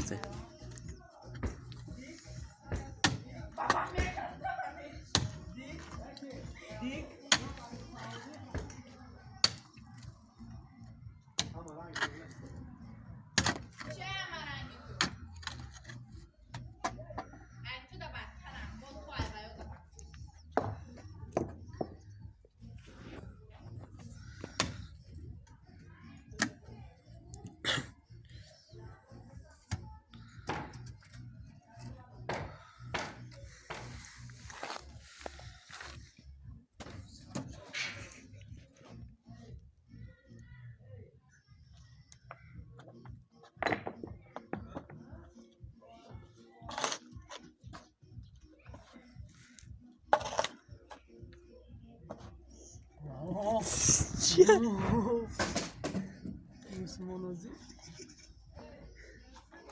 Ёфте.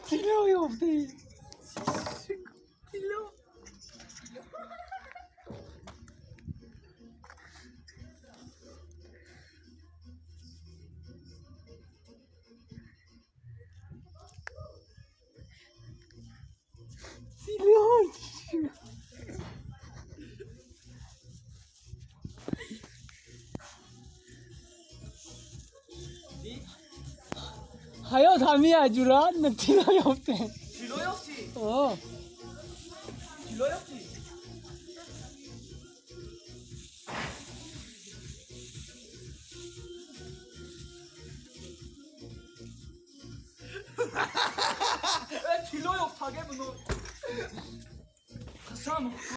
Тилло ёфтӣ. Тилло. Тилло. Ҳаёт ҳамин аҷура тилло ёфтем. Тилло ёфтӣ? О. Тилло ёфтӣ? Тилло ёфт, таге буно. Қасам.